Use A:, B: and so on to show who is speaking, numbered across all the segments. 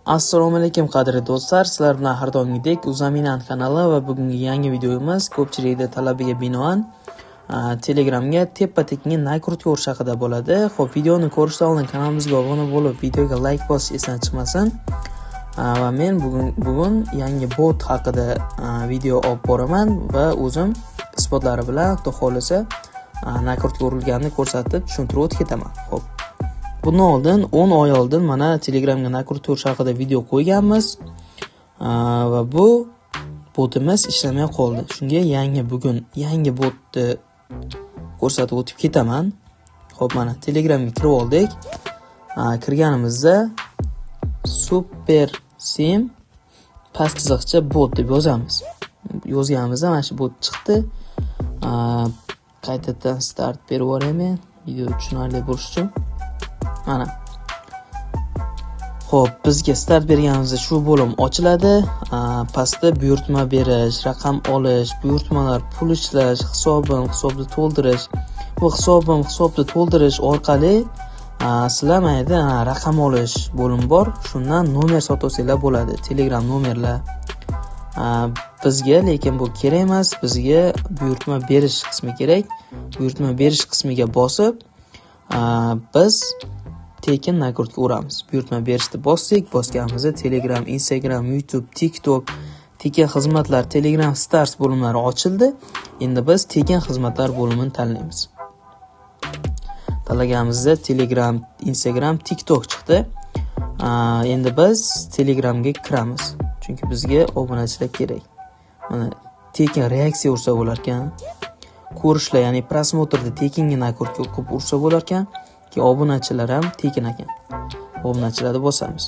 A: Assalomu alaykum qadrli do'stlar, sizlar bilan har doimgidek Uzaminant kanali va bugungi yangi videomiz ko'pchilikning talabiga binoan Telegramga tepa-tekinga nakrutka urish haqida bo'ladi. Xo'p, videoni ko'rishdan oldin kanalimizga obuna bo'lib, videoga like bosish esdan chiqmasin. Va men bugun yangi bot haqida video olib boraman va o'zim isbotlari bilan, xudo xolasa, nakrutka urilganini ko'rsatib tushuntirib o'tib ketaman. Xo'p. Bundan oldin 10 oy oldin mana Telegramga nakrutka urish haqida video qo'yganmiz. Va bu botimiz ishlamay qoldi. Shunga bugun yangi botni ko'rsatib o'tib ketaman. Xo'p, mana Telegramga kirib oldik. Kirganimizda Super Sim past chiziqcha bot deb yozamiz. Yozganimizda mana shu bot chiqdi. Qaytadan start berib yuboraman, video tushunarli bo'lishi uchun. Mana. Xo'p, bizga start berganimizda shu bo'lim ochiladi. Pastda buyurtma berish, raqam olish, buyurtmalar, pul ishlash, hisobim, hisobni to'ldirish. Bu hisobim, hisobni to'ldirish orqali sizlar mana yerda raqam olish bo'limi bor. Shundan nomer sotib olsanglar bo'ladi. Telegram nomerlar. Bizga lekin bu kerak emas. Bizga buyurtma berish qismi kerak. Buyurtma berish qismiga bosib, biz tekin nakrutka uramiz. Buyurtma berishni bosdik, bosganimizda Telegram, Instagram, YouTube, TikTok, tekin xizmatlar, Telegram Stars bo'limlari ochildi. Endi biz tekin xizmatlar bo'limini tanlaymiz. Tanlaganimizda Telegram, Instagram, TikTok chiqdi. Endi biz Telegramga kiramiz. Chunki bizga obunachilar kerak. Mana tekin reaksiya ursa bo'lar ekan. Ko'rishlar, ya'ni prosmotrda tekinga nakrutka qilib ursa bo'lar ekan. Ki obunachilar ham tekin ekan. Obunachilarni bosamiz.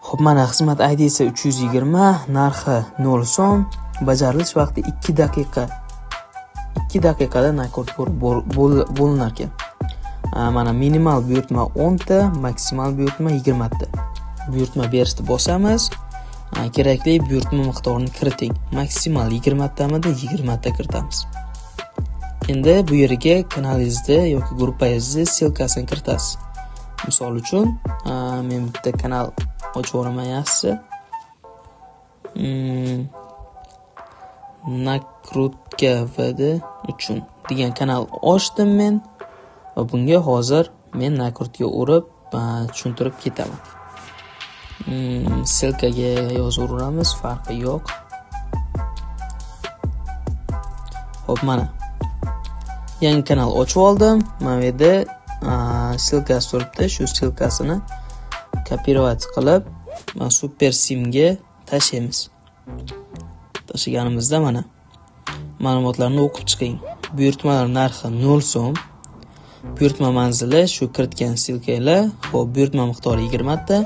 A: Xo'p, mana xizmat IDsi 320, narxi 0 so'm, bajarilish vaqti 2 daqiqa. 2 daqiqada nakrutka bo'linar ekan. Mana minimal buyurtma 10 ta, maksimal buyurtma 20 ta. Buyurtma berishni bosamiz. Kerakli buyurtma miqdorini kiriting. Maksimal 20 tamida 20 ta kiritamiz. Endi bu yerga kanalingizni yoki gruppangizni ссылкасini kiritasiz. Misol uchun, men bitta kanal ochib yuboraman yaxshisi. Nakrutka VD uchun degan kanal ochdim men va bunga hozir men nakrutka urib, tushuntirib ketaman. Ссылкаga yozaveramiz, farqi yo'q. Xo'p, mana yangi kanal ochib oldim. Mana bu yerda ссылкasi turibdi. Shu ссылкасini kopirovat qilib, mana Super Simga tashlaymiz. Tashlaganimizda mana ma'lumotlarni o'qib chiqing. Buyurtmalar narxi 0 so'm. Buyurtma manzili shu kiritgan ссылкаlar. Xo'p, buyurtma miqdori 20 ta.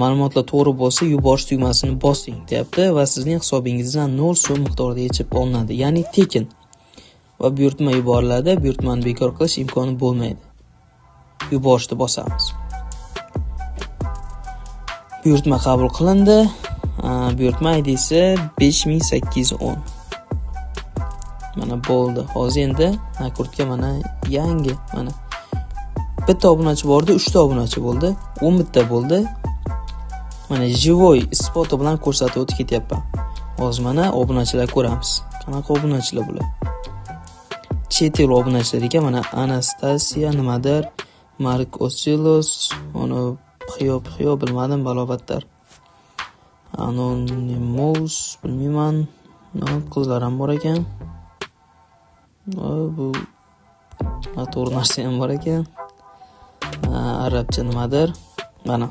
A: Ma'lumotlar to'g'ri bo'lsa, yuborish tugmasini bosing deyapti va sizning hisobingizdan 0 so'm miqdorida yechib olinadi, ya'ni tekin. Va buyurtma yuboriladi, buyurtmani bekor qilish imkoni bo'lmaydi. Yuborishni bosamiz. Buyurtma qabul qilindi. Buyurtma IDsi 5810. Mana bo'ldi. Hozir endi nakrutka mana yangi, mana bitta obunachi bordi, 3 ta obunachi bo'ldi, 10 ta bo'ldi. Mana живой isboti bilan ko'rsatib o'tib ketyapman. Hozir mana obunachilar ko'ramiz. Qanaqa obunachilar bular? Chet el obunachilar ekan. Mana Anastasiya nimadir, Mark Osilos, uni Pxio bilmadim, balobatlar. Anonymous bilmayman. Qizlar ham bor ekan. Bu noto'g'ri narsa ham bor ekan. Arabcha nimadir. Mana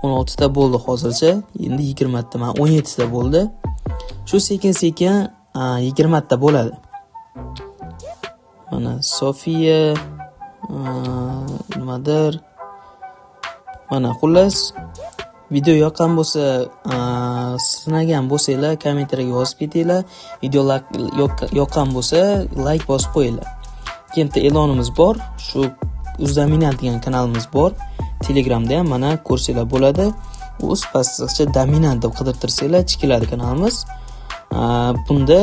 A: 16 ta bo'ldi hozircha. Endi 20 ta, mana 17 ta bo'ldi. Shu sekin-sekin 20 ta bo'ladi. Mana Sofiya nimadir. Mana xullas, video yoqqan bo'lsa, sinagan bo'lsanglar, kommentariyaga yozib ketinglar. Video yoqqan bo'lsa, like bosib qo'yinglar. Keyin bitta e'lonimiz bor. Shu Uzaminant degan kanalimiz bor. Telegramda ham mana ko'rsanglar bo'ladi. Uz pastcha dominant deb qidirtirsanglar chiqiladi kanalimiz. Bunda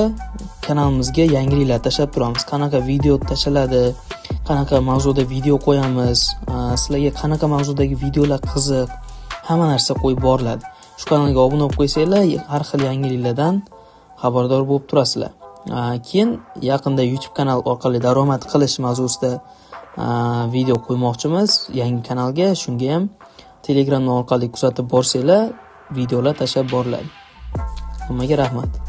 A: kanalimizga yangiliklar tashlab turamiz. Qanaqa video tashaladi, Qanaqa mavzuda video qo'yamiz, sizlarga qanaqa mavzudagi videolar qiziq, hamma narsa qo'yib boriladi. Shu kanalga obuna bo'lib qo'ysanglar, har xil yangiliklardan xabardor bo'lib turasizlar. Keyin yaqinda YouTube kanal orqali daromad qilish mavzusida video qo'ymoqchimiz yangi kanalga. Shunga ham Telegram orqali kuzatib borsanglar, videolar tashlab boriladi. Hammaga rahmat.